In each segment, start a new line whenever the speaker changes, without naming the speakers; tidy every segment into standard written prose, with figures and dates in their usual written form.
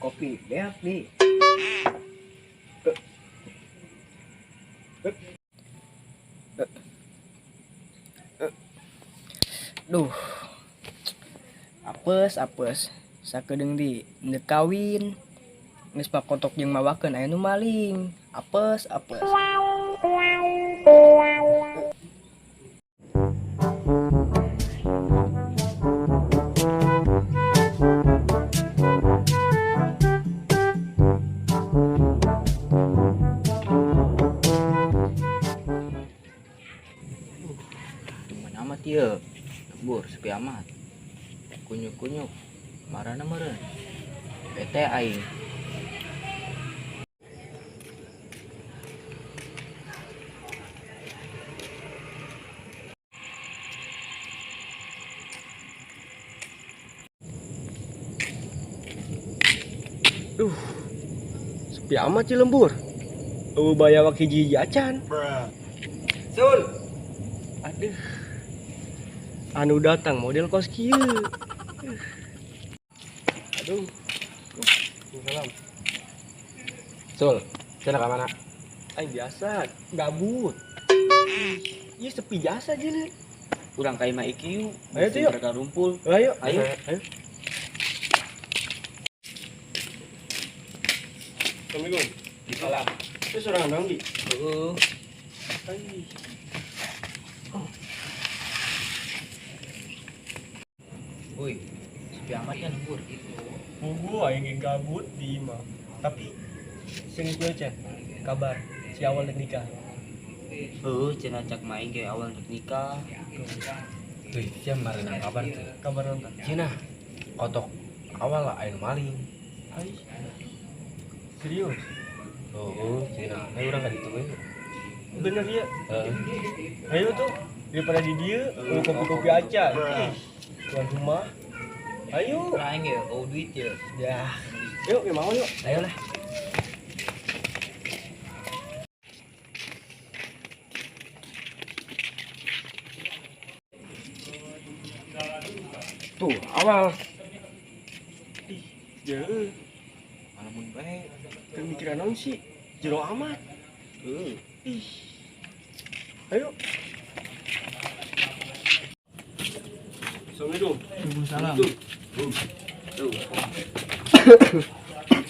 Kopi beak di. Duh. Apes apes sakedeung di neuk kawin. Geus pakotok jeung mawakeun aya nu maling. Apes apes.
Cuman amat ya, lembur sepi amat. Kunyuk-kunyuk, marana meureun. Bete aing.
Duh. Sepi amat sih lembur. Eueuh bayawak hiji-hiji acan.
Sul.
Aduh. Anu datang model kos kieu. Aduh. Salam.
Sul, cenah ka mana?
Aing biasa, gabut. Ieu sepi jasa jeung.
Urang ka imah iki yuk.
Ayo tuh, yuk.
Mereka rumpul.
Ayo,
Ayo.
ayo. Assalamualaikum.
Salam.
Itu seorang dong, Di.
Heeh.
Ai.
Woi, sepi amat ya lembur.
Bubu aing ge gabut di imah. Tapi sing kieu cen, kabar si awal dek nikah.
Heuh, cenah cak maing ge awal dek nikah.
Wih, sia mareunang kabar teh.
Kabar nonton.
Cenah, kotok awal lah aya nu maling.
Ai. Serius?
Heeh, cenah. Ayo urang ka ditu we.
Bener ya?
Heeh.
Ayo tuh daripada di dieu kopi-kopi aja. Ih, tuan rumah. Ayo.
Aing ge oh duit ya.
Ya. Yuk, ya mau yuk.
Ayo lah.
Tuh, awal.
Ih, jeuh.
Malamun bae.
Keur mikiran naon sih? Jero amat.
Heeh.
Ih. Ayo. Assalamualaikum.
Waalaikumsalam.
Tuh. Tuh.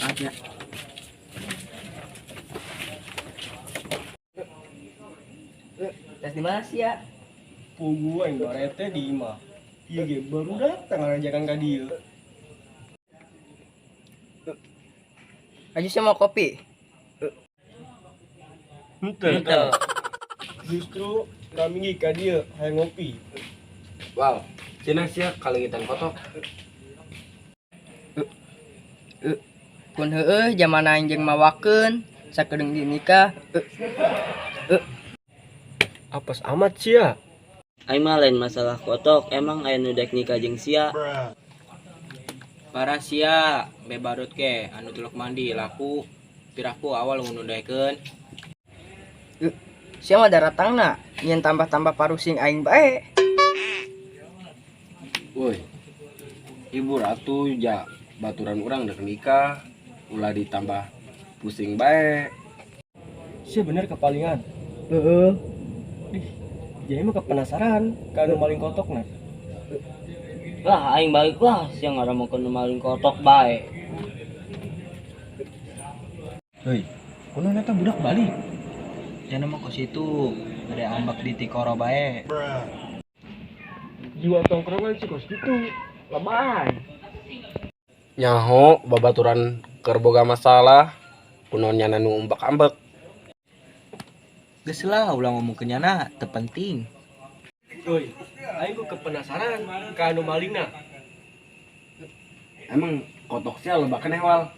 Aja.
Tes di mana sih ya? Pugu aing barete di imah. Ieu ge baru datang ngajakan ka dieu.
Aja sih mau kopi.
Henteu.
Henteu.
Justru kami ge ka dieu hayang ngopi.
Wal, cenah sia kalengitan kotok.
Pun heueuh zaman aing jeung mawakeun sakedeung di nikah.
Apes amat sia.
Aing mah lain masalah kotok, emang aya nu dek nikah jeung sia.
Para sia bebarut ke anu tilok mandi laku piraku awal ngundaikeun.
Sia mah daratangna nyen tambah-tambah parusing aing bae.
Woi. Ibu ratu ja baturan urang dek nikah, ulah ditambah pusing bae.
Sia bener kepalingan.
Heeh.
Ih, jadi mah kepenasaran ka anu maling kotokna.
Lah aing balik lah, sia ngaramokeun nu maling kotok bae.
Heuy, kunaon eta budak balik?
Cenah mah kos itu ada ambak di tikoro bae.
Jiwa tongkrongan sih kos gitu. Lebay.
Nyaho babaturan keur boga masalah, kunaon nyana nu umbak-ambek.
Geus lah ulah ngomong ke nyana, teu penting.
Oi, aing ku kepenasaran ka anu malingna.
Emang kotok sia lebak keneh wal.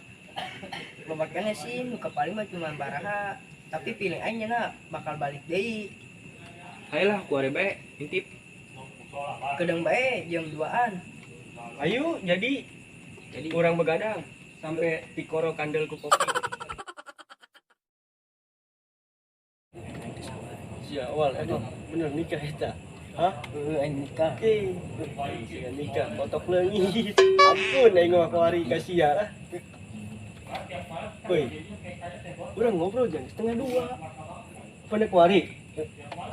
Loba keneh sih nu paling mah cuma baraha. Tapi pilih aing nya bakal balik deui.
Hayolah ku are bae intip.
Kedeung bae jam 2-an.
Ayo jadi urang begadang sampai tikoro kandel ku kopi. Si awal emang bener nikah eta. Hah?
Heeh, aing nikah.
Oke. Sia nikah kotok leungit. Ampun aing mah kuari ka sia lah. Woi. Urang ngobrol jam 1:30. Pada kuari.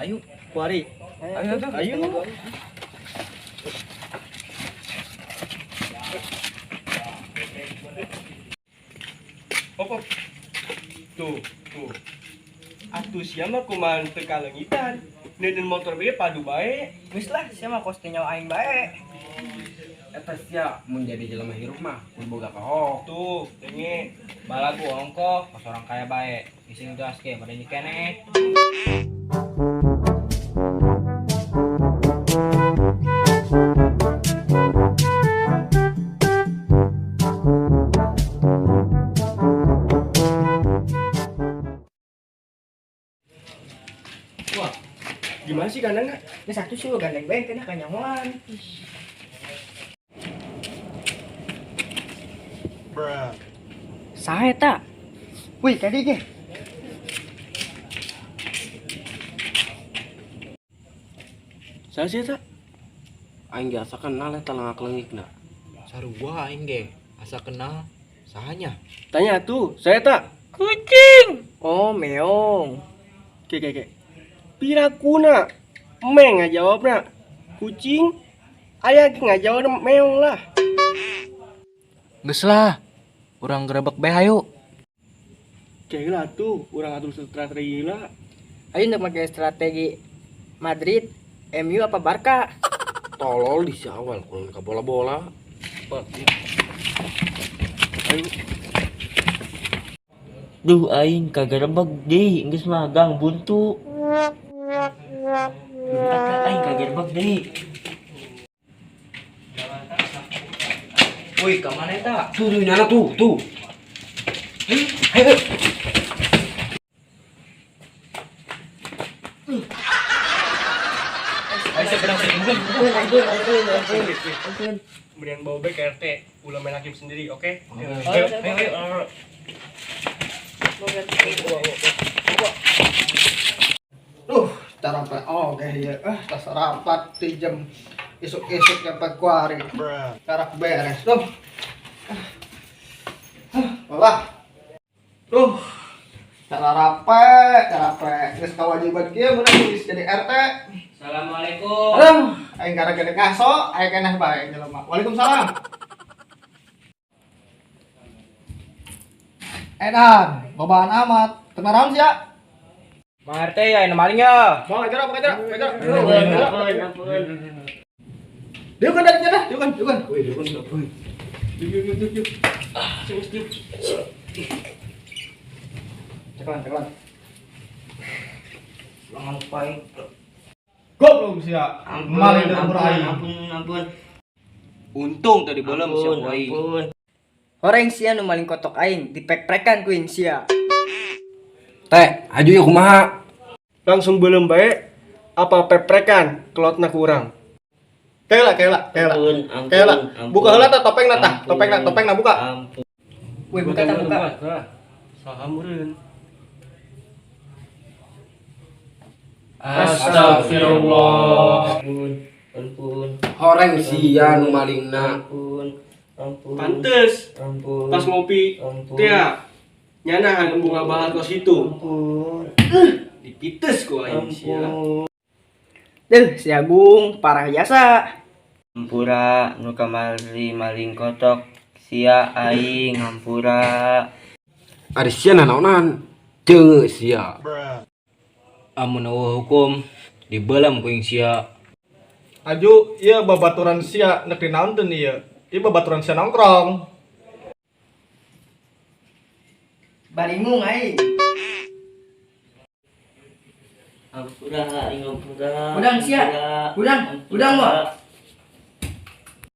Ayo.
Kuari.
Ayo,
ayo. Op, op. Tuh, tuh. Atuh sia mah kumaha teu kaleungitan. Neuden motor bae padu bae.
Geus lah, sia mah kos teh nyawa aing bae.
Eta sia mun jadi jelema hirup mah kudu boga kahok.
Tuh, denge.
Balagu ongkoh, kos orang kaya bae. Ngising gas ge bade keneh.
Wah, gimana sih kandangnya?
Geus satu sih gandeng bae keneh kanyahoan.
Bruh.
Saha eta? Wih, tadi ge.
Saha sih eta?
Aing ge asa kenal eta langak-leungikna.
Sarua aing ge, asa kenal. Sahanya?
Tanya tuh, saya tak.
Kucing. Oh, meong.
Ke ke ke. Pirakuna. Meng ngajawabna. Kucing. Aya ge ngajawabna meong lah.
Geus lah. Urang gerebek bae hayu.
Cek lah tuh, urang atur strategi lah.
Ayo untuk pakai strategi Madrid, MU apa Barca?
Tolol di si awal kurang ka bola-bola.
Ayo.
Duh aing kagerebek deui geus mah gang buntu. Duh aing kagerebek deui.
Woi, ka mana eta?
Tuh tuh nyala tuh, tuh. Ayo.
Ayo seberang sini.
Kemudian bawa back ke RT, ulah main hakim sendiri, oke?
Ayo, ayo, ayo.
Duh, cara apa? Oh, oke ya. Tas rapat di jam isuk-isuk nyampe kuari. Cara beres tuh. Olah. Duh. Cara rapat, cara rapat. Geus kewajiban kieu mun geus jadi RT.
Assalamualaikum.
Aduh, aing gara-gara ngaso, aing keneh bae jelema. Waalaikumsalam. Edan, bobaan amat. Tenaraon sia?
Mang RT ya, ini maling ya.
Mau ngajar apa ngajar? Ngajar. Diukan dari sana, diukan, diukan.
Wih, diukan, wih.
Yuk, yuk, yuk, yuk. Ah, yuk.
Ceklan, ceklan.
Ulang lupa aing.
Goblok sia. Maling dari aing.
Ampun, ampun.
Untung tadi belum sia aing.
Ampun.
Horeng sia nu maling kotok aing, dipek-prekan ku aing sia.
Teh, aju yuk kumaha?
Langsung belum bae apa peprekan kelotna ku urang.
Kela, kela, kela.
Ampun, ampun.
Kela. Buka heula tah topengna tah,
Ampun.
topengna, topengna buka.
Ampun.
Wih, buka tah buka.
Saha meureun?
Astagfirullah.
Ampun, ampun.
Horeng sia nu malingna.
Ampun, ampun.
Pantes
Ampun.
pas ngopi
Ampun.
teh nyana anu bunga bahar kos itu.
Ampun.
Dipites ku aing sia.
Ampun.
Duh, si Agung parah jasa.
Hampura nu kamari maling kotok sia aing hampura.
Ari sia nanaonan? Ceungeut sia.
Amun eueuh hukum dibeuleum ku aing sia.
Aju, ieu babaturan sia nek dinaon teu ieu? Ieu babaturan sia nongkrong.
Baringung aing.
Hampura aing hampura.
Udang sia. Udang, udang mah.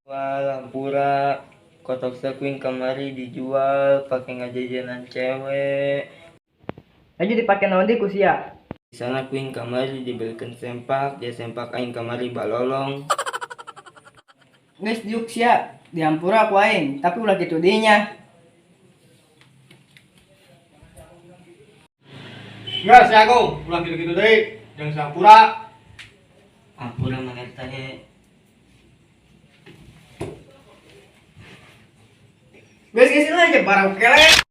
Wal hampura. Kotok sekuing kamari dijual pake ngajajanan cewek.
Laju dipake naon deui ku sia?
Di sana kuing kamari dibelikan sempak, dia sempak aing kamari balolong.
Geus diuk sia, dihampura ku aing, tapi ulah kitu deui nya.
Enggak, si Agung, ulah gitu-gitu deui. Jangan sampura.
Ampura mah eta ge.
Geus geus lah aja barang kelek.